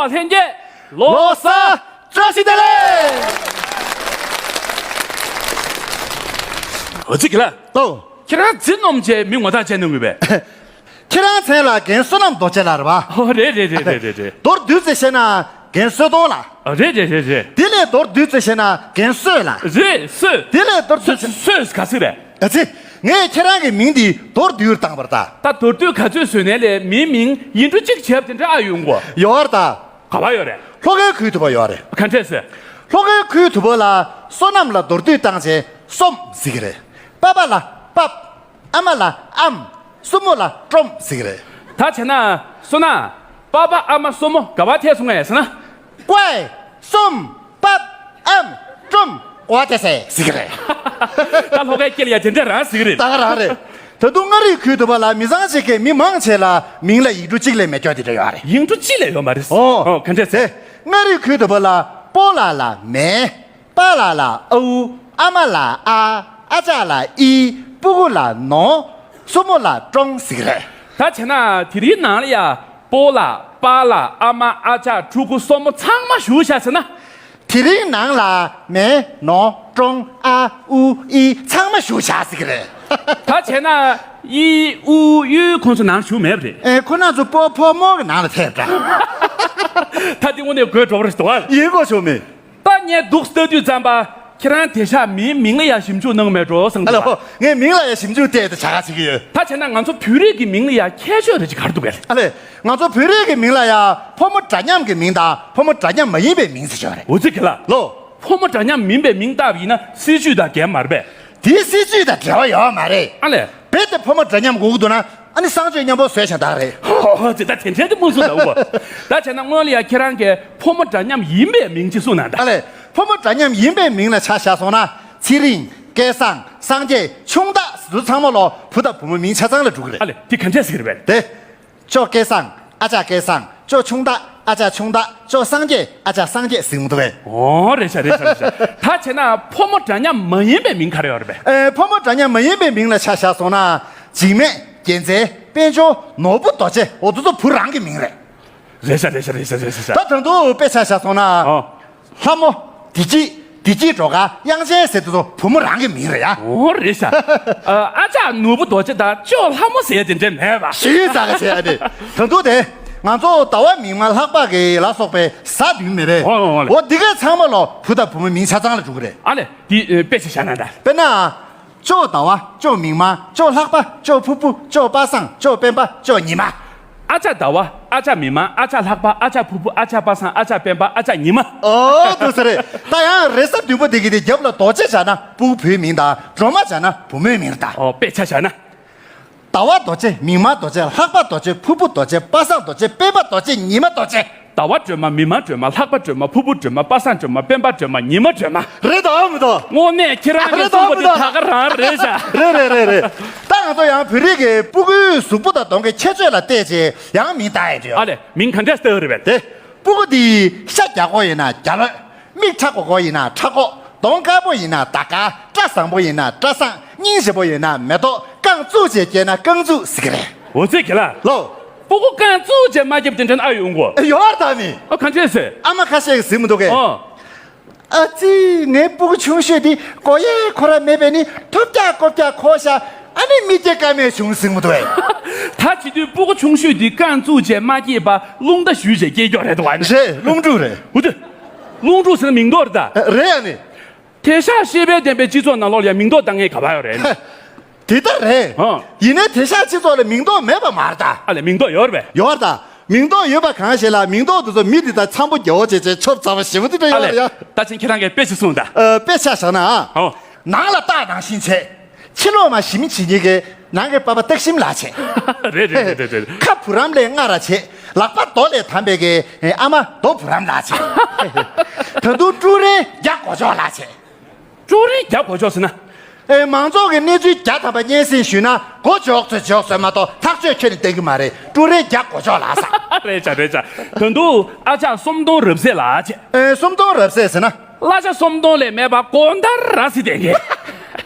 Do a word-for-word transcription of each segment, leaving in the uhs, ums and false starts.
ལྷན་རྒྱས་ལོ་གསར་བཀྲ་ཤིས་བདེ་ལེགས། འོ་ཙི་གི་ལ། ལོ། ཁྱེད་རང་རྫི་སྣོམ་བྱས་མི་ངོ་ཐག་བཅད་ནི་ངུས་པས། ཁྱེད་རང་མཚན་ལ་རྒན་བསོད་ནམས་རྡོ་རྗེ་ལགས་རེད་པ། ཨོ་རེད་རེད་རེད་རེད་རེད། མདོར་བསྡུས་ཙམ་བཤད་ན་རྒན་བསོད་སྟོང་ལགས། ཨོ་རེད་རེད་རེད་རེད། དེ་ལས་མདོར་བསྡུས་ཙམ་བཤད་ན་རྒན་བསོད་ལགས། རེད་བསོད། དེ་ལས་མདོར་བསྡུས་ཙམ། བསོད་ག་ཚོད་རེད། ཨ་ཙི། ངས་ཁྱེད་རང་གི་མིང་འདི་མདོར་བསྡུས་བཏང་བ་རེད་ད། ད་མདོར་བསྡུས་ག་ཚོད་བཟོས་ནའི་ལས་མིའི་མིང་ཡིག་འབྲུ་གཅིག་བྱས་པ་དེ་འདྲ་ཨ་ཡོང་གོ། ཡོད་རེད་ད། ག་པར་ཡོད་རེད། ལྷོ་ཁའི་ཁུལ་དུ་བ་ཡོད་རེད། ག་འདྲས་ཟེར། ལྷོ་ཁའི་ཁུལ་དུ་བ་ལ་བསོད་ནམས་ལ་མདོར་བསྡུས་བཏང་བྱས་སོམ་ཟེར་གི་རེད། པ་པ་ལ་པབ། ཨ་མ་ལ་ཨམ། སྲུ་མོ་ལ་ཀྲོམ་ཟེར་གི་རེད། ད་བྱས་ན་བསོད་ནམས། པ་པ་ཨ་མ་སྲུ་མོ་ག་པར་ཐད་སོང་ངས་ཟེར་ན། ཀོའི། སོམ། པབ། ཨམ། ཀྲོམ། ཀོ་ཏེ་སེ་ཟེར་གི་རེད། ད་ལྷོ་ཁའི་སྐད་ལ་ཡ་དེ་འདྲ་རང་ཟེར་གི་རེད། ད་ག་རང་རེད། ད་དུང་མངའ་རིས་ཁུལ་དུ་བ་ལ་མི་ཚང་ཞིག་གི་མི་མང་ཆེ་ལ་མིང་ལ་ཡིག་འབྲུ་གཅིག་ལས་མེད་སྐྱོ་དེ་འདྲ་ཡོད་རེད། ཡིག་འབྲུ་གཅིག་ལས་ཡོད་མ་རེད། ཨོ། ཨོ་ག་འདྲས་ཟེར། མངའ་རིས་ཁུལ་དུ་བ་ལ་པོ་ལ་ལ་མེ། པ་ལ་ལ་ཨ་ཨུ། ཨ་མ་ལ་ཨ། ཨ་ཅག་ལ་ཨི། སྤུ་གུ་ལ་ནོ། སྲུ་མོ་ལ་ཀྲོང་ཟེར་གི་རེད། ད་བྱས་ན་དེ་རིང་ནང་ལ་ཡ་པོ་ལ་པ་ལ་ཨ་མ་ཨ་ཅག་ཕྲུ་གུ་སྲུ་མོ་ཚང་མ་བཞུགས་ཤག་ཟེར་ན། དེ་རིང་ནང་ལ་མེ་ནོ་ཀྲོང་ཨ་ཨུ་ཨི་ཚང་མ་བཞུགས་ཤག་ཟེར་གི་རེད། ད་བྱས་ན་ཨི་ཨུ་ཡུ་ཁོང་ཚོ་ནང་བཞུགས་མེད་པ་རེད། ཨེ་ཁོ་རང་ཚོ་པོ་ཕོ་མོ་གི་ནང་ལ་ཐེབས་འདྲ། ད་དེ་དངོས་གནས་དགོད་བྲོ་བ་རེད་འདུག་ཨ། ཡིན་གོ་ཆོག་མེད། ད་ངས་འདུག་ལྟ་དུས་ཙམ་པ་ཁྱེད་རང་དེ་ཤག་མིའི་མིང་ལ་ཡང་ཞིབ་འཇུག་གནང་མེད་འགྲོ་བསམ་ཨ་ལ་འདུག་པ། ཧོ། ངས་མིང་ལ་ཡང་ཞིབ་འཇུག་བལྟས་ཏེ་བྱ་ག་བྱེད་ཀྱི་ཡོད། ད་བྱས་ན་ང་ཚོ་བོད་རིགས་ཀྱི་མིང་ལ་ཡང་ཁྱད་ཆོས་རེ་ཅིག་ག་རེ་འདུག་གས། ཨ་ལས། ང་ཚོ་བོད་རིགས་ཀྱི་མིང་ལ་ཡང་ཕོ་མོ་འདྲ་མཉམ་གྱི་མིང་དང་ཕོ་མོ་འདྲ་མཉམ་མ་ཡིན་པའི་མིང་ཟེར་ཆོག་རེད། འོ་ཙི་གི་ལ། ལོ། ཕོ་མོ་འདྲ་མཉམ་མིན་པའི་མིང་བཏགས་པ་ཡིན་ན་སྲིད་ཇུས་དང་འགལ་མ་རེད་པས། དེའི་སྲིད་ཇུས་དང་འབྲེལ་བ་ཡོད་མ་རེད། ཨ་ལས། རྦད་དེ་ཕོ་མོ་འདྲ་མཉམ་དགོས་ཀྱི་འདུག་ན། ཨ་ནི་གསང་སྤྱོད་མཉམ་པོ་བཟོས་བཞག་ད་རེད། ཧོ་ཧོ་ཙི་ད་དེ་འདྲའི་དེ་མུ་སུ་ལ་འུ་བ། ད་བྱས་ན་སྔོན་ལ་ཡ་ཁྱེད་རང་གིས་ཕོ་མོ་འདྲ་མཉམ་ཡིན་པའི་མིང་ཅིག་གསུངས་གནང་ད། ཨ་ལས། ཕོ་མོ་འདྲ་མཉམ་ཡིན་པའི་མིང་ལ་ཆ་བཞག་སོང་ན། ཚེ་རིང་། སྐལ་བཟང་། སངས་རྒྱས། ཆུང་བདག་ཟེར་དུས་ཚང་མ་ལོ་བུ་དང་བུ་མོའི་མིང་ཆ་ཚང་ལ་འགྲོ་གི་རེད། ཨ་ལས་དེ་ག་འདྲས་ཟེར་གི་རེད་པས། དེ། ཅོ་སྐལ་བཟང་། ཨ་ཅག་སྐལ་བཟང་། ཅོ་ཆུང་བདག། ཨ་ཅག་ཆུང་བདག། ཅོ་སངས་རྒྱས། ཨ་ཅག་སངས་རྒྱས་ཟེར་གི་མི་འདུག་གས། ཨོ་རེད་ཤག་རེད་ཤག་རེད་ཤག་ད་བྱས་ན་ཕོ་མོ་འདྲ་མཉམ་མ་ཡིན་པའི་མིང་ག་རེ་ཡོད་རེད་པས། ཨེ་ཕོ་མོ་འདྲ་མཉམ་མ་ཡིན་པའི་མིང་ལ་ཆ་བཞག་སོང་ན། འཇིགས་མེད། རྒྱལ་མཚན། དཔལ་འབྱོར། ནོར་བུ་རྡོ་རྗེ། འོ་དེ་ཚོ་བུ་རང་གི་མིང་རེད། རེད་ཤག་རེད་ཤག་རེད་ཤག་རེད་ཤག་ད་ད་དུང་དཔེ་ཆ་བཞག་སོང་ན། ཨོ། ལྷ་མོ། བདེ་སྐྱིད། བདེ་སྐྱིད་སྒྲོལ་དཀར། དབྱངས་ཅན་ཟེར་དེ་ཚོ་བུ་མོ་རང་གི་མིང་རེད་ཡ། ཨོ་རེད་ཤག་ཨ་ཅག་ནོར་བུ་རྡོ་རྗེ་དང་ཅོ་ལྷ་མོ་ཟེར་དེ་འདྲ་མེད་པ། ཞིག་ཟ་ག་བྱེད་ཨ་ནི། ད་དུང་དེ། ང་ཚོ་ཟླ་བ་མིག་དམར་ལྷག་པ་གི་ལ་སོགས་པའི་གཟའ་བདུན་མེད་པས། ཨོ་ཨོ་ཨོ་ལེ། འོ་འདི་གའི་ཚང་མ་ལོ་བུ་དང་བུ་མོའི་མིང་ཆ་ཚང་ལ་འགྲོ་གི་རེད། ཨ་ལས་འདི་དཔེ་ཆ་བཞག་ན་ད། དཔེར་ན། ཅོ་ཟླ་བ། ཅོ་མིག་དམར། ཅོ་ལྷག་པ། ཅོ་ཕུར་བུ། ཅོ་པ་སངས། ཅོ་སྤེན་པ། ཅོ་ཉི་མ། ཨ་ཅག་ཟླ་བ། ཨ་ཅག་མིག་དམར། ཨ་ཅག་ལྷག་པ། ཨ་ཅག་ཕུར་བུ། ཨ་ཅག་པ་སངས། ཨ་ཅག་སྤེན་པ། ཨ་ཅག་ཉི་མ། ཨོ་དུ་ས་རེད། ད་ཡང་རེས་གཟའ་བདུན་པོ་འདི་གི་དེ་རྒྱབ་ལ་རྡོ་རྗེ་བྱ་ན་སྤུ་གུ་བུའི་མིང་དང་སྒྲོལ་མ་བྱ་ན་བུ་མོའི་མིང་རེད་ད། ཨོ་དཔེ་ཆ་བྱ་ན། ཟླ་བ་རྡོ་རྗེ། མིག་དམར་རྡོ་རྗེ། ལྷག་པ་རྡོ་རྗེ། ཕུར་བུ་རྡོ་རྗེ། པ་སངས་རྡོ་རྗེ། སྤེན་པ་རྡོ་རྗེ། ཉི་མ་རྡོ་རྗེ། ཟླ་བ་སྒྲོལ་མ། མིག་དམར་སྒྲོལ་མ། ལྷག་པ་སྒྲོལ་མ། ཕུར་བུ་སྒྲོལ་མ། པ་སངས་སྒྲོལ་མ། སྤེན་པ་སྒྲོལ་མ། ཉི་མ་སྒྲོལ་མ། རེད་དམ་མི་འདུག་དངོས་གནས་ཁྱེད་རང་གིས་རེད་གསུངས་པ་དེ་དམ་མི་འདུག་ད་ག་རང་རེད་ཤག་རེད་རེད་རེད་རེད། ད་ང་ཚོ་ཡང་བོད་རིགས་ཀྱི་སྤུ་གུའི་གཟུགས་པོ་དང་གདོང་གི་ཁྱད་ཆོས་ལ་བལྟས་རྗེས་ཡང་མིང་བཏགས་ཡས་ཡོད། ཨ་ལས་མིང་ག་འདྲས་བཏགས་རེད་པས། དེ་སྤུ་གུ་འདི་ཤ་རྒྱགས་པོ་ཡིན་ན་རྒྱ་ལོད། མིག་ཁྲ་གོ་གོ་ཡིན་ན་ཁྲ་གོ། གདོང་དཀར་པོ་ཡིན་ན་ཟླ་དཀར། སྐྲ་བཟང་པོ་ཡིན་ན་སྐྲ་བཟང་། སྙིང་རྗེ་པོ་ཡིན་ན་མེ་ཏོག་རྐང་བཙུགས་བྱས་སྐྱེས་ན་རྐང་བཙུགས་ཟེར་གི་རེད། འོ་ཙི་གི་ལ། ལོ། སྤུ་གུ་རྐང་བཙུགས་བྱས་མ་སྐྱེས་པ་དེ་འདྲ་ན་ཨ་ཡོང་གོ། ཡོད་ད་ནི། ཨ་ག་འདྲས་ཟེར། ཨ་མ་ཁ་ཤས་ཀྱིས་ཟེར་མི་འདུག་གས། ཨོ། ཨ་ཙི། ངའི་སྤུ་གུ་ཆུང་ཤོས་འདི་མགོ་ཡས་ཁོ་ར་མེད་པས་ནི་ཐོབ་རྒྱག་ཀོ་རྒྱག་ཁོ་ཤ། ཨ་ནི་མི་སྐྱེ་ཀ་མེད་བྱུང་ཟེར་མི་འདུག་གས། ད་བྱེད་དུས་སྤུ་གུ་ཆུང་ཤོས་འདི་རྐང་བཙུགས་བྱས་མ་སྐྱེས་པ་རླུང་རྟ་ཞུས་བྱས་སྐྱེས་ཀྱོག་རེད་འདུག་ག་ནི། རེད། རླུང་འབྲུག་རེད། འུ་དུ། རླུང་འབྲུག་ཟེར་ན་མིང་འདོགས་རེད་ད། རེད་ཨ་ནི། དེང་སང་ཤེས་དཔལ་ལྡན་པའི་སྤྱི་ཚོགས་ནང་ལོགས་ལ་ཡང་མིང་འདོགས་བཏང་མཁན་ག་པར་ཡོད་རེད། དེ་ལྟར་རེད། ཨ། ཡིན་ནའི་དེང་སང་སྤྱི་ཚོགས་ལ་མིང་འདོགས་མེད་པ་མ་རེད་ད། ཨ་ལས་མིང་འདོགས་ཡོད་རེད་པས། ཡོད་རེད་ད། མིང་འདོགས་ཡོད་པ་གང་ཞིག་ལ་མིང་འདོགས་དེ་ཚོ་མི་དེ་དག་འཚམ་པོ་རྒྱལ་པོ་བྱས་བྱས་ཆོབ་ཚ་བ་ཞེ་པོ་དེ་འདྲ་ཨ་ཡོད་རེད་ལས་ཡ། ད་ཕྱིན་ཁྱེད་རང་གིས་དཔེ་ཞིག་གསུངས་དང་། ཨ། དཔེ་ཆ་བཞག་ན་ཨ། ཨོ། ནང་ལ་སྟག་ནང་བཞིན་བྱས། ཕྱི་ལོགས་མ་ཞི་མི་བྱེད་མཁན་གྱི་ནང་གི་པ་ཕ་སྟག་ཞིམ་ལ་བྱས། རེད་རེད་རེད་རེད། ཁ་བུ་རམ་ལས་སྔ་ར་བྱས། ལག་པ་རྡོ་ལས་དམ་པའི་གི་ཨ་མ་རྡོ་བུ་རམ་ལ་བྱས། ད་དུང་ཀྲུའུ་རེན་རྒྱ་གོ་ཅོག་ལ་བྱས། ཀྲུའུ་རེན་རྒྱ་གོ་ཅོག་ཟེར་ན། ཨེ་མང་ཚོགས་ཀྱི་གནས་ཚུལ་བརྒྱ་ཐམ་པ་སྙན་སེང་ཞུས་ན་མགོ་འཇོག་ཚོད་འཇོག་ཚོད་མ་གཏོགས་ཐག་གཅོད་ཁྱོན་ནས་བསྟན་གྱི་མ་རེད། ཀྲུའུ་རེན་རྒྱ་གོ་ཅོག་ལ་ས། རེད་ཆ་རེད་ཆ། ད་དུང་ཨ་ཅག་སུམ་སྟོང་རབ་གསལ་ལ་བྱས། ཨེ་སུམ་སྟོང་རབ་གསལ་ཟེར་ན། གླ་ཆ་སུམ་སྟོང་ལས་མེད་པ་གོང་ལྟར་ར་སི་ལྡན་མཁན།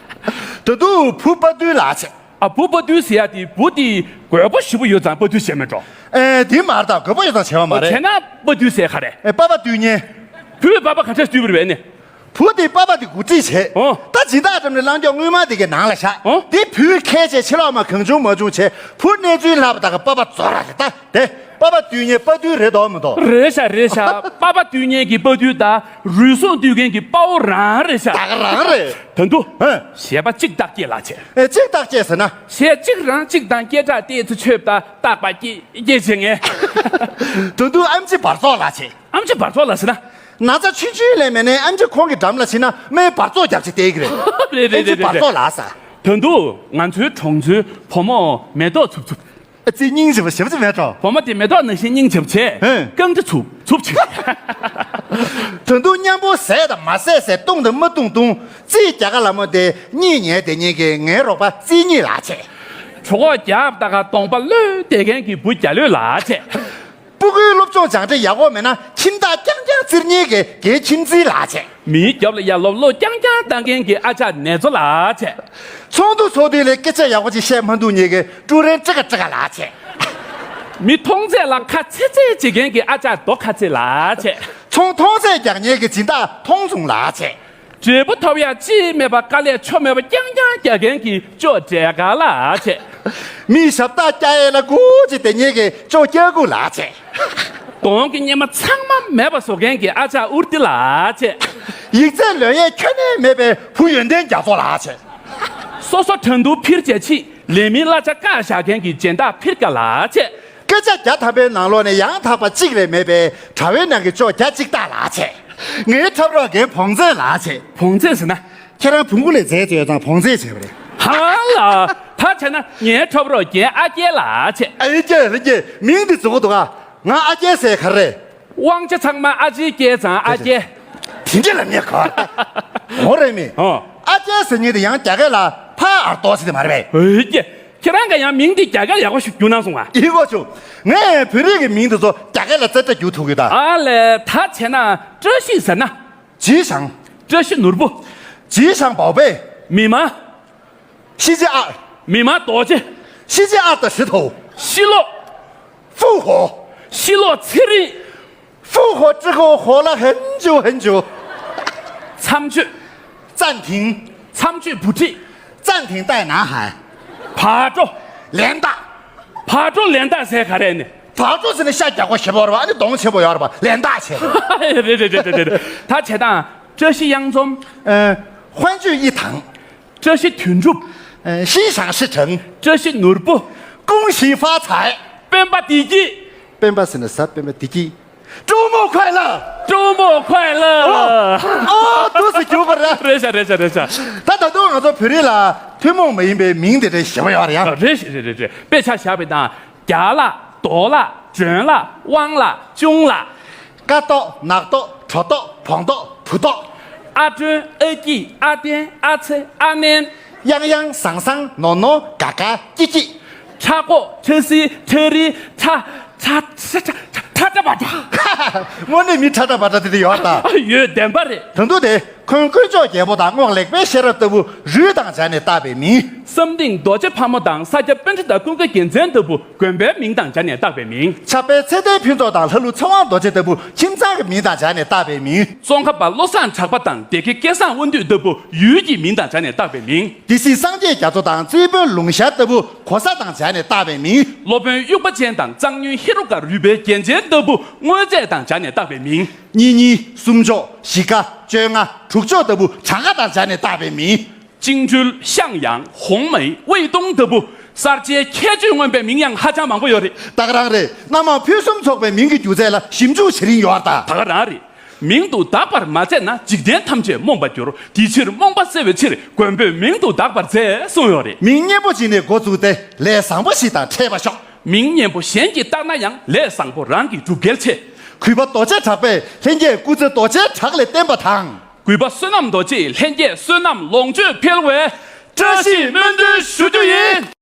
ད་དུང་བུ་དཔའ་རྟུལ་ལ་བྱས། ཨ་བུ་དཔའ་རྟུལ་ཟེར་ཡ་དེ་བུ་དེ་རྒོད་པོ་ཞེ་པོ་ཡོད་ཙང་དཔའ་རྟུལ་བྱས་མེད་འགྲོ། ཨེ། དེ་མ་རེད་ད། དགོས་པ་ཡོད་ཙང་བྱས་པ་མ་རེད། བྱས་ན་པ་དུས་ཟེར་ག་རེད། ཨེ། པ་ཕ་དུས་གཉན། བུས་པ་ཕ་ག་འདྲས་བསྡུས་པ་རེད་ནི། བུ་དེ་པ་ཕ་དེ་འགོ་ཁྲིད་བྱས། ཨོ། ད་སྦྱིན་བདག་འགྲམ་ནས་བླང་ཀྱོག་སྔོན་མ་དེ་གའི་ནང་ལ་བཞག་ཨོ། དེ་བུས་ཁས་བྱས་ཕྱི་ལོགས་མ་གང་བྱུང་མ་བྱུང་བྱས། བུ་གནས་ཚུལ་ལྷག་པ་ད་ག་པ་ཕ་རྫོགས་ར་རེད་ད། དེ་པ་ཕ་དུས་གཉན་པ་དུས་རེད་དོ་མི་འདུག་རེད་ཤག་རེད་ཤག་པ་ཕ་དུས་གཉན་གྱི་པ་དུས་ད་རུལ་སུངས་བསྡུས་མཁན་གྱི་དཔའ་བོ་རང་རེད་ཤག་ད་ག་རང་རེད། ད་དུང་། ཨེ། གཞས་པ་གཅིག་རྟགས་སྐྱེས་ལ་བྱས། ཨེ། གཅིག་རྟགས་སྐྱེས་ཟེར་ན། གཞས་གཅིག་རང་གཅིག་དང་སྐད་གྲགས་ཏོག་ཙམ་ཆོད་པ་ད་རྟགས་པ་སྐྱེས་སྐྱེས་བྱེད་ངེས། ད་དུང་ཨེམ་ཆི་འབར་ཚོགས་ལ་བྱས། ཨེམ་ཆི་འབར་ཚོགས་ལ་ཟེར་ན། ན་ཚ་ཆུང་ཆུང་ལས་མེད་ནའི་ཨེམ་ཆི་ཁོང་གི་འགྲམ་ལ་ཕྱིན་ན་སྨན་འབར་ཚོགས་རྒྱབ་བྱས་བསྡད་ཀྱི་རེད། རེད་རེད་ཨེམ་ཆི་རེད་འབར་རེད་ཚོགས་རེད། ལ་ཟེར། ད་དུང་ང་ཚོའི་གྲོང་ཚོའི་བུ་མོ་མེ་ཏོག་འཚུབ་འཚུབ། ཨ་ཙི་སྙིང་རྗེ་པོ་ཞེ་པོ་ཅིག་མེད་འགྲོ། བུ་མོ་དེ་མེ་ཏོག་ནང་བཞིན་སྙིང་རྗེ་པོ་བྱས། ཧེ། རྐང་དྲི་འཚུབ་འཚུབ་བྱས། ད་དུང་མཉམ་པོ་ཟས་དང་མ་ཟས་ཟས། བཏུང་དང་མ་བཏུང་བཏུང་། རྩིས་རྒྱག་ག་ལ་མོ་དེ་གཉིད་ཉལ་དེ་ཉིན་གྱི་ངའི་རོགས་པ་རྩིས་གཉིས་ལ་བྱས། གྲོད་ཁོག་རྒྱགས་ད་ག་གདོང་པ་གློད་བསྡད་མཁན་གྱི་བུ་རྒྱ་ལོས་ལ་བྱས། སྤུ་གུའི་སློབ་སྦྱོང་སྦྱང་འབྲས་ཡག་པོ་མེད་ན་ཁྱིམ་བདག་རྐྱང་རྐྱང་བཙིར་མཁན་གྱི་རྒན་ཁྱིམ་མཚེས་ལ་བྱས། མིའི་རྒྱབ་ལ་ཡར་ལོབ་ལོབ་རྐྱང་རྐྱང་བཏང་མཁན་གྱི་ཨ་ཅག་ནེ་ཙོ་ལ་བྱས། ཚོགས་འདུ་ཚོགས་དུས་ལ་སྐད་ཆ་ཡག་པོ་ཅིག་བཤད་མ་འདུག་མཁན་གྱི་ཀྲུའུ་རེན་ཀྲི་ཀ་ཀྲི་ཀ་ལ་བྱས། མི་མཐོང་ཚད་ལ་ཁ་ཚེ་ཚེ་བྱེད་མཁན་གྱི་ཨ་ཅག་རྡོ་ཁ་ཚེ་ལ་བྱས། ཚོང་མཐོང་ཚད་རྒྱག་མཁན་གྱི་སྦྱིན་བདག་མཐོང་ཚུང་ལ་བྱས། འབྲས་བུ་ཐོབ་ཡག་ཅི་མེད་པ་དཀའ་ལས་ཆོ་མེད་པ་རྐྱང་རྐྱང་རྒྱག་མཁན་གྱི་ཅོ་འབྲས་དཀར་ལ་བྱས། མིའི་ཞབས་སྟེགས་སྐྱ་ཡས་ལ་སྒུག་ཅིག་བསྡད་མཁན་གྱི་ཅོ་སྐྱ་ཀུ་ལ་བྱས། གདོང་གི་གཉེར་མ་ཚང་མ་མེད་པ་བཟོ་མཁན་གྱི་ཨ་ཅག་ཨུར་ཏི་ལ་བྱས། ཡིག་ཚད་ལོན་ཡས་ཁྱོན་ནས་མེད་པའི་བུ་ཡོན་ཏན་རྒྱ་མཚོ་ལ་བྱས། སོ་སོ་དྲང་འདུག་ཕིར་བྱས་ཕྱིས་ལས་མིའི་གླ་ཆ་བཀག་བཞག་མཁན་གྱི་སྦྱིན་བདག་ཕིར་ཀ་ལ་བྱས། སྐད་ཆ་བརྒྱ་ཐམ་པའི་ནང་ལོགས་ནས་ཡང་དག་པ་གཅིག་ལས་མེད་པའི་དྲ་བའི་ནང་གི་ཅོ་བརྒྱ་གཅིག་ལྟ་ལ་བྱས། ངའི་འཁྲབ་རོགས་རྒན་བོང་ཚེ་ལ་བྱས། བོང་ཚེ་ཟེར་ན། ཁྱེད་རང་བོང་གུ་ལས་རྫས་ཅོ་ཡོད་ཙང་བོང་ཚེ་བྱས་པ་རེད། ཧ་ལ། ད་བྱས་ན་ངའི་འཁྲབ་རོགས་རྒན་ཨ་རྒྱལ་ལ་བྱས། ཨ་རྒྱལ་ཨ་རྒྱལ་མིང་འདི་རྫོགས་འདུག་ཨ། ང་ཨ་རྒྱལ་ཟེར་ག་རེ། དབང་ཆ་ཚང་མ་ཨ་ཅེའི་རྒྱལ་ཙང་ཨ་རྒྱལ། དེ་འདྲ་ལ་ངས་ག་འོ་རེད་མི། ཨོ། ཨ་རྒྱལ་ཟེར་མཁན་དེ་ཡང་རྒྱ་སྐད་ལ་ཕ་ཨར་ཏོ་ཟེར་དེ་མ་རེད་པས། ཨེ་ཀྱེ། ཁྱེད་རང་ག་ཡང་མིང་འདི་རྒྱ་སྐད་ཡག་པོ་ཞིག་བསྒྱུར་གནང་སོང་ང་། ཡིན་གོ་ཆུ། ངས་བོད་རིགས་ཀྱི་མིང་དེ་ཚོ་རྒྱ་སྐད་ལ་རྩེ་གྲ་བསྒྱུར་ཐུབ་ཀྱི་ད། ཨ་ལས་ད་བྱས་ན་བཀྲ་ཤིས་ཟེར་ན། 吉祥། བཀྲ་ཤིས་ནོར་བུ། 吉祥宝贝། མི་མ། 世界二། མི་མ་རྡོ་རྗེ། 世界二的石头། ཤི་ལོ། 复活། ཤི་ལོ་ཚེ་རིང་། 复活之后活了很久很久。 མཚམས་གཅོད། 暂停། མཚམས་གཅོད་བུ་ཁྲིད། 暂停带男孩། བག་གྲོ། 连打། བག་གྲོ་ལན་བཏགས་ཟེར་ག་རེ་ནི། བག་གྲོ་ཟེར་ནི་ཤ་རྒྱགས་པ་ཞེ་པོ་རེད་པ། ཨ་ནི་གདོང་ཆེན་པོ་ཡོད་རེད་པ། 连打 བྱས། རེད་རེད་རེད་རེད་རེད། ད་བྱས་དང་བཀྲ་ཤིས་གཡང་འཛོམས། 呃，欢聚一堂། བཀྲ་ཤིས་དོན་གྲུབ། 呃，心想事成། བཀྲ་ཤིས་ནོར་བུ། 恭喜发财། སྤེན་པ་བདེ་སྐྱིད། སྤེན་པ་ཟེར་ན་ཟ། སྤེན་པ་བདེ་སྐྱིད། 周末快乐། 周末快乐། ཨོ། ཨོ། དུས་སུ་གྱུར་པ་རེད། རེད་ཤག་རེད་ཤག་རེད་ཤག་ད་ད་དུང་ང་ཚོ་བོད་རིགས་ལ་ཐུན་མོང་མ་ཡིན་པའི་མིང་དེ་འདྲ་ཞེ་པོ་ཡོད་རེད་ཡ། རེད་ཤག་རེད་རེད་རེད། དཔེ་ཆ་བཞག་པའི་དང་། རྒྱ་ལགས། རྡོ་ལགས། ཇོན་ལགས། དབང་ལགས། ཅུང་ལགས། ཀ་ཏོག་ནག་ཏོག་གྲོ་ཏོག་བོང་ཏོག་བུ་ཏོག་ཨ་སྒྲོན། ཨ་སྐྱིད། ཨ་བརྟན། ཨ་ཚེ། ཨ་ནན། གཡང་གཡང་། བཟང་བཟང་། ནོར་ནོར། དགའ་དགའ། སྐྱིད་སྐྱིད། ཁྲ་ཀོ། ཁྲ་སིལ། ཁྲ་རིལ། ཁྲ་ཁྲ་ཁྲ་ཁྲ་ཁྲ་ཁྲ་བ་ཁྲ། དངོས་གནས་མི་ཁྲ་ཁྲ་བ་ཁྲ་དེ་དེ་ཡོད་ད། ཡོད། བདེན་པ་རེད། ད་དུང་དེ། འཁོན་དཀོན་མཆོག་རྒྱལ་པོ་དང་རྔོག་ལེགས་པའི་ཤེས་རབ་ལྟ་བུ་རུས་དང་སྦྱར་ནས་བཏགས་པའི་མིང་། བསམ་གཏིང་རྡོ་རྗེ་ཕག་མོ་དང་ས་སྐྱ་པཎྜི་ཏ་ཀུན་དགའ་རྒྱལ་མཚན་ལྟ་བུ་དགོན་པའི་མིང་དང་སྦྱར་ནས་བཏགས་པའི་མིང་། ཕྱག་དཔེ་ཚེ་བརྟན་ཕུན་ཚོགས་དང་ལྷ་ཀླུ་ཚེ་དབང་རྡོ་རྗེ་ལྟ་བུ་ཁྱིམ་ཚང་གི་མིང་དང་སྦྱར་ནས་བཏགས་པའི་མིང་། ཙོང་ཁ་པ་བློ་བཟང་གྲགས་པ་དང་སྡེ་དགེ་སྐལ་བཟང་དབང་འདུས་ལྟ་བུ་ཡུལ་གྱི་མིང་དང་སྦྱར་ནས་བཏགས་པའི་མིང་། སྡེ་སྲིད་སངས་རྒྱས་རྒྱ་མཚོ་དང་རྩེ་དཔོན་ལུང་ཤར་ལྟ་བུ་གོ་ས་དང་སྦྱར་ནས་བཏགས་པའི་མིང་། སློབ་དཔོན་དབྱུག་པ་ཅན་དང་གཙང་སྨྱོན་ཧེ་རུ་ཀ་རུས་པའི་རྒྱན་ཅན་ལྟ་བུ་དངོས་རྫས་དང་སྦྱར་ནས་བཏགས་པའི་མིང་། གཉིས་གཉིས། གསུམ་བཅུ། བཞི་ཀ། བཅོ་ལྔ། དྲུག་ཅུ་ལྟ་བུ་གྲངས་ཀ་དང་སྦྱར་ནས་བཏགས་པའི་མིང་། བཅིངས་འགྲོལ། ཤང་ཡང་། ཧོང་མེ། དབུས་སྟོང་ལྟ་བུ་གསར་བརྗེའི་ཁྱད་ཆོས་མངོན་པའི་མིང་ཡང་ཧ་ཅང་མང་པོ་ཡོད་རེད། ད་ག་རང་རེད། གནའ་མ་ཕུན་སུམ་ཚོགས་པའི་མིང་གི་སྒྱུ་རྩལ་ལ་ཞིབ་འཇུག་བྱེད་རིན་ཡོད་ད། ད་ག་རང་རེད། མིང་དུ་གདགས་པར་མ་མཛད་ན། འཇིག་རྟེན་ཐམས་ཅད་རྨོངས་པར་འགྱུར། དེ་ཕྱིར་རྨོངས་པ་སེལ་བའི་ཕྱིར། མགོན་པོས་མིང་དུ་གདགས་པར་མཛད་གསུངས་ཡོད་རེད། མིང་སྙན་པོ་ཅིག་ནས་འགོ་བཙུགས་ཏེ་ལས་བཟང་པོ་ཞིག་དང་འཕྲད་པར་ཤོག་མིང་སྙན་པོ་གཞན་གྱིས་བཏགས་ན་ཡང་། ལས་བཟང་པོ་རང་གི་སྒྲུབ་འགལ་ཆེ། གུས་པ་རྡོ་རྗེ་གྲགས་པས་ལྷན་རྒྱས་སྐུ་ཚེ་རྡོ་རྗེའི་བྲག་ལས་བརྟན་པ་དང་། གུས་པ་བསོད་ནམས་རྡོ་རྗེས་ལྷན་རྒྱས་བསོད་ནམས་ལོངས་སྤྱོད་འཕེལ་བའི་བཀྲ་ཤིས་སྨོན་འདུན་ཞུ་རྒྱུ་ཡིན།